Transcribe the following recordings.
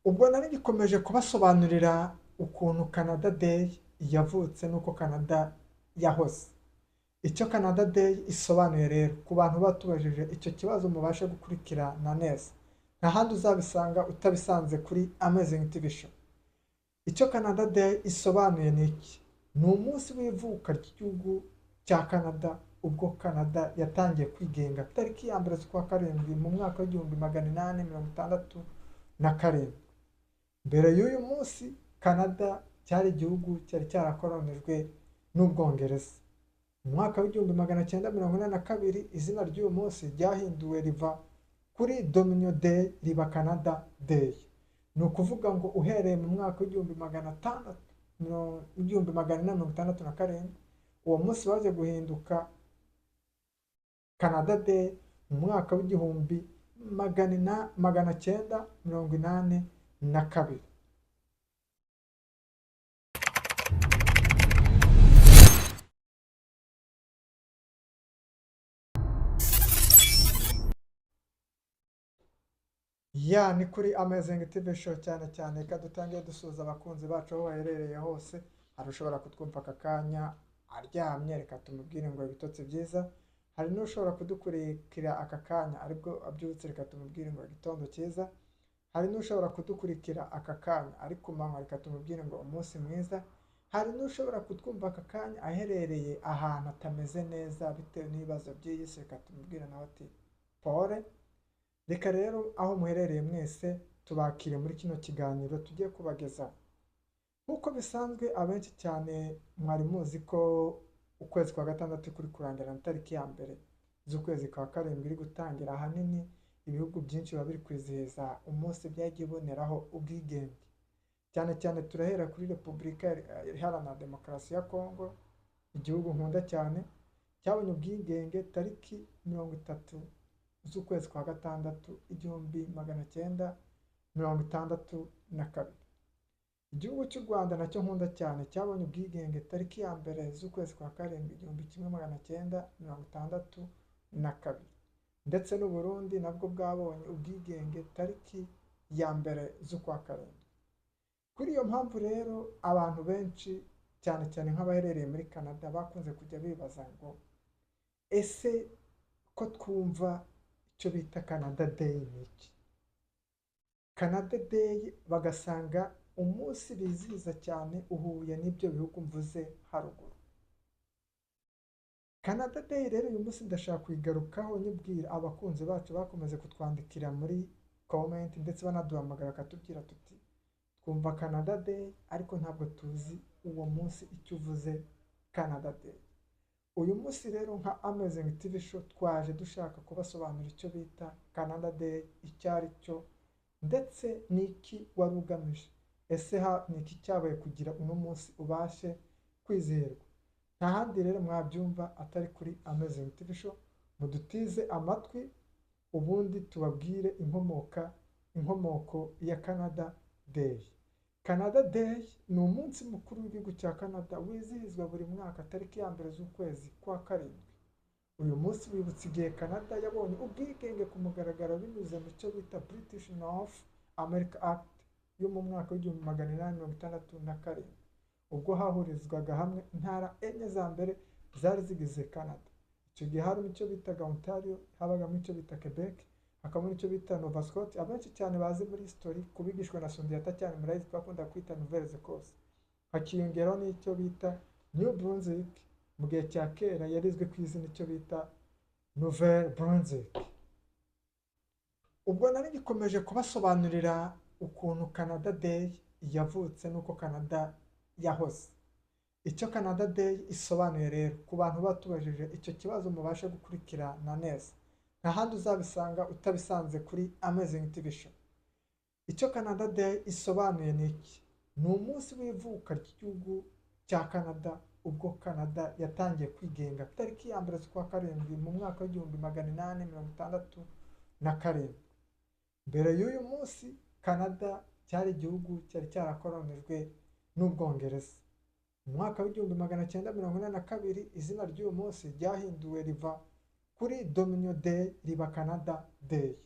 Ubwo nari gikomeje kubasobanurira ukuntu Canada Day yavutse n'uko Canada yahoze. Icyo Canada Day isobanuye rero, ku bantu batubajije icyo kibazo, mubashe gukurikirana neza. Nta handi uzabisanga utabisanze kuri Amazing TV Show. Icyo Canada Day isobanuye ni iki? Ni umunsi w'ivuka ry'igihugu cya Canada, ubwo Canada yatangiye kwigenga tariki ya 1 z'ukwa karindwi mu mwaka w'1867. Mbere y'uyu munsi, Canada cyari igihugu cyari cyarakoronijwe n'Ubwongereza. Mu mwaka w'1942, izina ry'uyu munsi ryahinduwe riva kuri Dominion Day riba Canada Day. Ni ukuvuga ngo uhereye mu mwaka w'1867, uwo munsi waje guhinduka Canada Day mu mwaka w'1982. Ya, ni kuri Amazing TV Show. Cyane cyane reka dutangiye dusuhuza abakunzi bacu aho baherereye hose. Hari ushobora kutwumva aka kanya aryamye, reka tumubwire ngo ibitotsi byiza. Hari n'ushobora kudukurikira aka kanya aribwo abyutse, reka tumubwire ngo igitondo cyiza. Hari n'ushobora kudukurikira aka kanya ari ku manywa, reka tumubwire ngo umunsi mwiza. Hari n'ushobora kutwumva aka kanya aherereye ahantu atameze neza bitewe n'ibibazo by'iyi si, reka tumubwire nawe ati pole. Reka rero aho muherereye mwese tubakire muri kino kiganiro tugiye kubagezaho. Nk'uko bisanzwe, abenshi cyane mwari muzi ko ukwezi kwa gatandatu kuri kurangira na tariki ya 1 z'ukwezi kwa karindwi iri gutangira. Ahanini ibihugu byinshi biba biri kwizihiza umunsi byagiye iboneraho ubwigenge. Cyane cyane turahera kuri Repubulika Iharanira Demokarasi ya Kongo, igihugu nkunda cyane, cyabonye ubwigenge tariki 30 z'ukwezi kwa gatandatu 1962. Igihugu cy'u Rwanda nacyo nkunda cyane cyabonye ubwigenge tariki ya 1 z'ukwezi kwa karindwi 1962, ndetse n'u Burundi nabwo bwabonye ubwigenge tariki ya 1 z'ukwa karindwi. Kuri iyo mpamvu rero, abantu benshi, cyane cyane nk'abaherereye muri Canada, bakunze kujya bibaza ngo ese ko twumva icyo bita Canada Day ni iki? Canada Day bagasanga umunsi bizihiza cyane uhuye n'ibyo bihugu mvuze haruguru. Canada Day rero uyu munsi ndashaka kuyigarukaho, nyibwira abakunzi bacu bakomeje kutwandikira muri comment ndetse banaduhamagara bakatubwira tuti twumva Canada Day ariko ntabwo tuzi uwo munsi icyo uvuze Canada Day. Uyu munsi rero nka Amazing TV Show twaje dushaka kubasobanurira icyo bita Canada Day icyo ari cyo, ndetse n'iki wari ugamije. Ese ha ni iki cyabaye kugira uno munsi ubashe kwizihirwa? Nta handi rero mwabyumva atari kuri Amazing TV Show. Mudutize amatwi, ubundi tubabwire inkomoko ya Canada Day. Canada Day ni umunsi mukuru w'igihugu cya Canada wizihizwa buri mwaka tariki ya 1 z'ukwezi kwa karindwi. Uyu munsi wibutsa igihe Canada yabonye ubwigenge ku mugaragaro binyuze mu cyo bita British North America Act yo mu mwaka w'1867, ubwo hahurizwaga hamwe intara enye za mbere zari zigize Canada. Icyo gihe harimo icyo bitaga Ontario, habagamo icyo bita Quebec, hakabamo n'icyo bita Nova Scotia, abenshi cyane bazi muri history kubigishwa na Sundiata cyane murayizi, twakunda kwita Nouvelle-Écosse, hakiyongeraho n'icyo bita New Brunswick, mu gihe cya kera yari izwi ku izina icyo bita Nouvelle Brunswick. Ubwo nari gikomeje kubasobanurira ukuntu Canada Day yavutse n'uko Canada yahoze. Icyo Canada Day isobanuye rero, ku bantu batubajije icyo kibazo, mubashe gukurikirana neza. Nta handi uzabisanga utabisanze kuri Amazing TV Show. Icyo Canada Day isobanuye ni iki? Ni umunsi w'ivuka ry'igihugu cya Canada, ubwo Canada yatangiye kwigenga tariki ya 1 z'ukwa karindwi mu mwaka w'1867. Mbere y'uyu munsi, Canada cyari igihugu cyari cyarakoronijwe n'Ubwongereza. Mu mwaka w'1942, izina ry'uyu munsi ryahinduwe riva kuri Dominion Day riba Canada Day.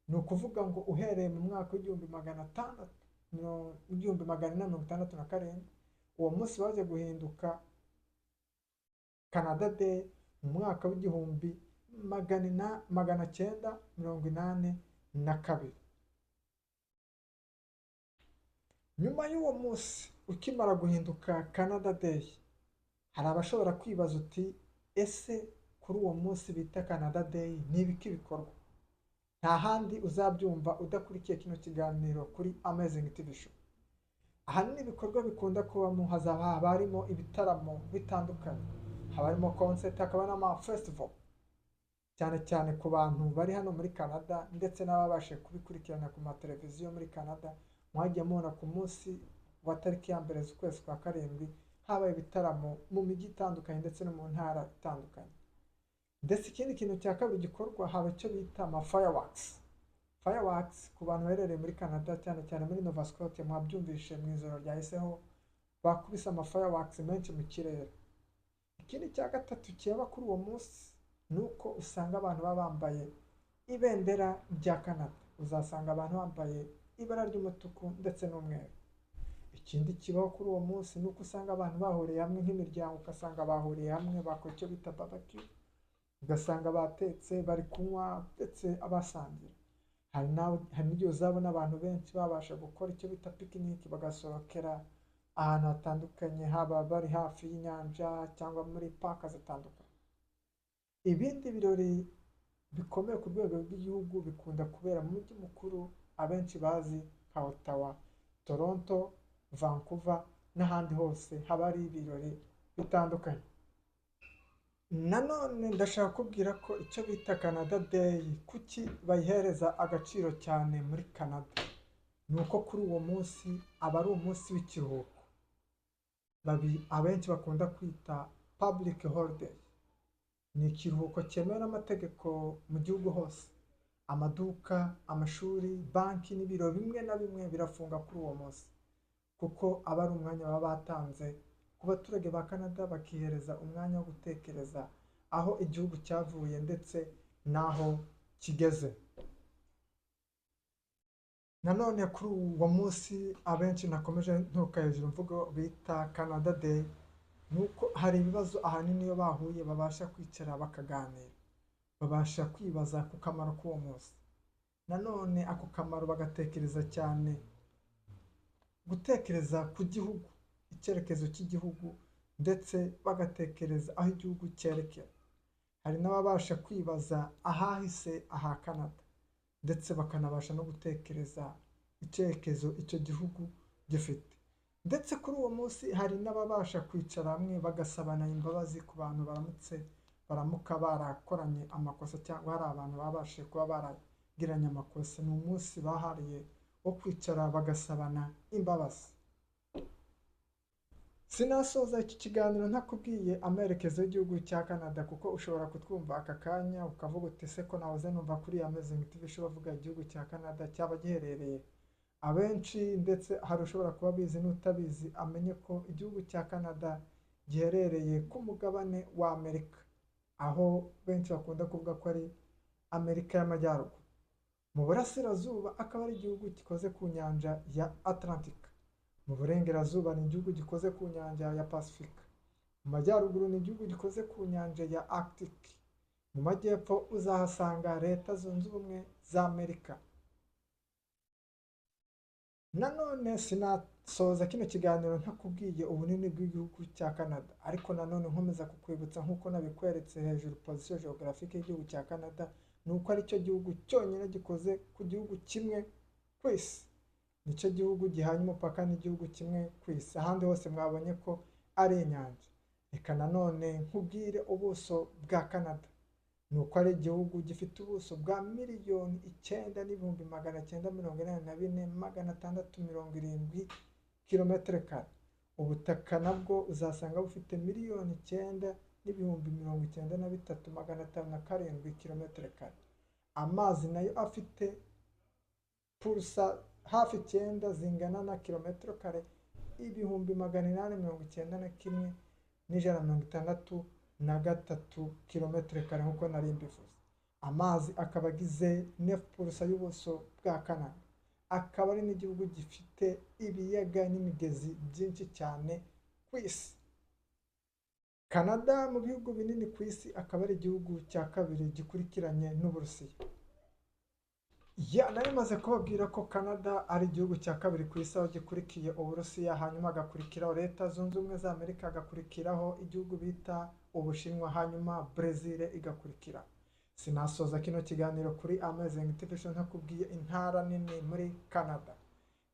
Ni ukuvuga ngo uhereye mu mwaka w'16 1867. Uwo munsi waje guhinduka Canada Day mu mwaka w'1982. Nyuma y'uwo munsi ukimara guhinduka Canada Day, hari abashobora kwibaza uti: "Ese kuri uwo munsi bita Canada Day ni ibiki bikorwa?" Nta handi uzabyumva udakurikiye kino kiganiro kuri Amazing TV Show. Ahanini ibikorwa bikunda kubamo, hazaba haba harimo ibitaramo bitandukanye, haba harimo concert, hakaba n'ama festival, cyane cyane ku bantu bari hano muri Canada ndetse n'ababashije kubikurikirana ku mateleviziyo muri Canada. Mwagiye mubona ku munsi wa tariki ya 1 z'ukwezi kwa 7 habaye ibitaramo mu mijyi itandukanye ndetse no mu ntara itandukanye. Ndetse ikindi kintu cya kabiri gikorwa, haba icyo bita ama fireworks. Fireworks, ku bantu baherereye muri Canada, cyane cyane muri Nova Scotia, mwabyumvishe mu ijoro ryahiseho bakubise ama fireworks menshi mu kirere. Ikindi cya gatatu kiba kuri uwo munsi ni uko usanga abantu baba bambaye ibendera rya Canada. Uzasanga abantu bambaye ibara ry'umutuku ndetse n'umweru. Ikindi kibaho kuri uwo munsi ni uko usanga abantu bahuriye hamwe nk'imiryango, ugasanga bahuriye hamwe bakora icyo bita barbecue, ugasanga batetse, bari kunywa ndetse basangira. Hari n'igihe uzabona abantu benshi babasha gukora icyo bita picnic, bagasohokera ahantu hatandukanye, haba bari hafi y'inyanja cyangwa muri park zitandukanye. Ibindi birori bikomeye ku rwego rw'igihugu bikunda kubera mu mujyi mukuru abenshi bazi nka Ottawa, Toronto, Vancouver n'ahandi hose haba hari ibirori bitandukanye. Nanone ndashaka kubwira ko icyo bita Canada Day, kuki bayihereza agaciro cyane muri Canada, ni uko kuri uwo munsi aba ari umunsi w'ikiruhuko, abenshi bakunda kwita public holiday. Ni ikiruhuko cyemewe n'amategeko mu gihugu hose. Amaduka, amashuri, banki n'ibiro bimwe na bimwe birafunga kuri uwo munsi, kuko aba ari umwanya baba batanze ku baturage ba Canada, bakihereza umwanya wo gutekereza aho igihugu cyavuye ndetse n'aho kigeze. Nanone kuri uwo munsi abenshi nakomeje nturuka hejuru mvugo bita Canada Day, ni uko hari ibibazo ahanini iyo bahuye babasha kwicara bakaganira, babasha kwibaza ku kamaro k'uwo munsi. Nanone ako kamaro bagatekereza cyane, gutekereza ku gihugu, icyerekezo cy'igihugu, ndetse bagatekereza aho igihugu cyerekera. Hari n'ababasha kwibaza ahahise aha Canada, ndetse bakanabasha no gutekereza icyerekezo icyo gihugu gifite. Ndetse kuri uwo munsi hari n'ababasha kwicara hamwe bagasabana imbabazi ku bantu baramutse baramuka barakoranye amakosa, cyangwa hari abantu babashije kuba baragiranye amakosa. Ni umunsi bahariye wo kwicara bagasabana imbabazi. Sinasoza iki kiganiro ntakubwiye amerekezo y'igihugu cya Canada, kuko ushobora kutwumva aka kanya ukavuga uti: "Se ko nahoze numva kuri Amazing TV Show bavuga igihugu cya Canada cyaba giherereye?" Abenshi, ndetse hari ushobora kuba abizi n'utabizi, amenye ko igihugu cya Canada giherereye ku mugabane wa Amerika, aho benshi bakunda kuvuga ko ari Amerika y'Amajyaruguru. Mu burasirazuba akaba ari igihugu gikoze ku nyanja ya Atlantika, mu burengerazuba ni igihugu gikoze ku nyanja ya Pasifika, mu majyaruguru ni igihugu gikoze ku nyanja ya Arctic, mu majyepfo uzahasanga Leta Zunze Ubumwe za Amerika. Nanone sinasoza kino kiganiro ntakubwiye ubunini bw'igihugu cya Canada, ariko nanone nkomeza kukwibutsa nk'uko nabikweretse hejuru position géographique y'igihugu cya Canada, ni uko ari cyo gihugu cyonyine gikoze ku gihugu kimwe ku isi. Nicyo gihugu gihanye umupaka n'igihugu kimwe ku isi, ahandi hose mwabonye ko ari inyanja. Reka nanone nkubwire ubuso bwa Canada, ni uko ari igihugu gifite ubuso bwa 9,984,670 kilometero kare. Ubutaka nabwo uzasanga bufite 9,093,507 kilometero kare. Amazi nayo afite purusa hafi 9 zingana na kilometero kare 891,163 kilometero kare, nk'uko nari mbivuze. Amazi akaba agize 9% y'ubuso bwa Canada. Akaba ari n'igihugu gifite ibiyaga n'imigezi byinshi cyane ku isi. Canada mu bihugu binini ku isi akaba ari igihugu cya kabiri gikurikiranye n'Uburusiya. Ya, nari maze kubabwira ko Canada ari igihugu cya kabiri ku isi, aho gikurikiye Uburusiya, hanyuma hagakurikiraho Leta Zunze Ubumwe za Amerika, hagakurikiraho igihugu bita Ubushinwa, hanyuma Brezil igakurikira. Sinasoza kino kiganiro kuri Amazing TV Show ntakubwiye intara nini muri Canada.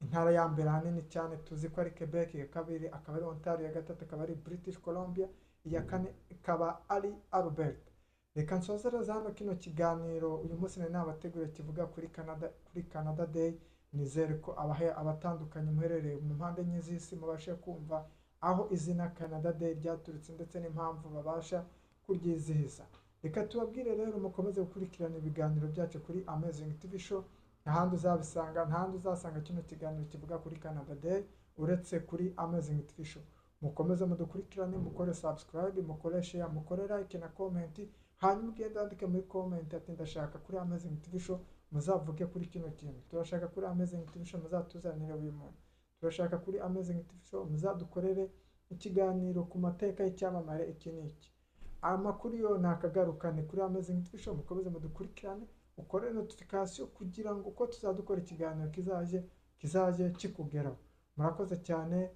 Intara ya mbere ahanini cyane tuzi ko ari Quebec, iya kabiri akaba ari Ontario, iya gatatu akaba ari British Columbia, iya kane ikaba ari Alberta. Reka nsozereze hano kino kiganiro uyu munsi nari nabateguriye kivuga kuri Canada, kuri Canada Day. Nizere ko abahe abatandukanye muherereye mu mpande enye z'isi mubashe kumva aho izina Canada Day ryaturutse ndetse n'impamvu babasha kuryizihiza. Reka tubabwire rero mukomeze gukurikirana ibiganiro byacu kuri Amazing TV Show. Ntahandi uzabisanga, ntahandi uzasanga kino kiganiro kivuga kuri Canada Day uretse kuri Amazing TV Show. Mukomeze mudukurikirane, mukore subscribe, mukore share, mukore like na comment, hanyuma ugende wandike muri comment ati: "Ndashaka kuri Amazing TV Show muzavuge kuri kino kintu, turashaka kuri Amazing TV Show muzatuzanire uyu muntu, turashaka kuri Amazing TV Show muzadukorere ikiganiro ku mateka y'icyamamare iki n'iki." Amakuru yo ntakagaruka, ni kuri Amazing TV Show. Mukomeze mudukurikirane, ukore notification kugira ngo uko tuzadukora ikiganiro kizaje kikugeraho. Murakoze cyane,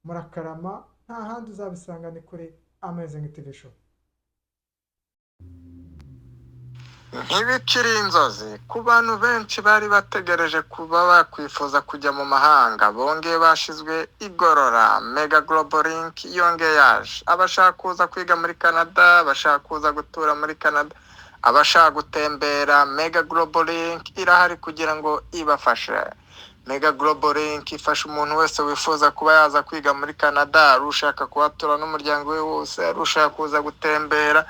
murakarama. Nta handi uzabisanga, ni kuri Amazing TV Show. Ntibikiri inzozi ku bantu benshi bari bategereje kuba bakwifuza kujya mu mahanga, bongeye bashizwe igorora. Mega Global Link yongeye yaje. Abashaka kuza kwiga muri Canada, abashaka kuza gutura muri Canada, abashaka gutembera, Mega Global Link irahari kugira ngo ibafashe. Mega Global Link ifasha umuntu wese wifuza kuba yaza kwiga muri Canada, ari ushaka kuhatura n'umuryango we wose, ari ushaka kuza gutembera,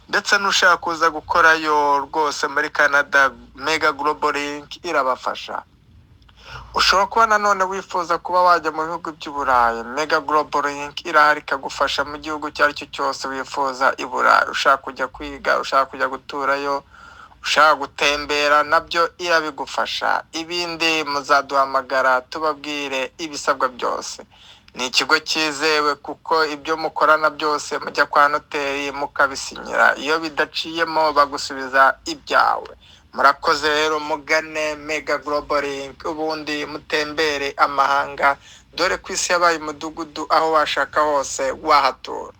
ndetse n'ushaka kuza gukorayo rwose muri Canada, Mega Global Link irabafasha. Ushobora kuba nanone wifuza kuba wajya mu bihugu by'i Burayi, Mega Global Link irahari ikagufasha mu gihugu icyo ari cyo cyose wifuza i Burayi. Ushaka kujya kwiga, ushaka kujya guturayo, ushaka gutembera, nabyo irabigufasha. Ibindi muzaduhamagara tubabwire ibisabwa byose. Ni ikigo cyizewe kuko ibyo mukorana byose mujya kwa noteri mukabisinyira, iyo bidaciyemo bagusubiza ibyawe. Murakoze rero, mugane Mega Global Link ubundi mutembere amahanga, dore ko isi yabaye umudugudu, aho washaka hose wahatura.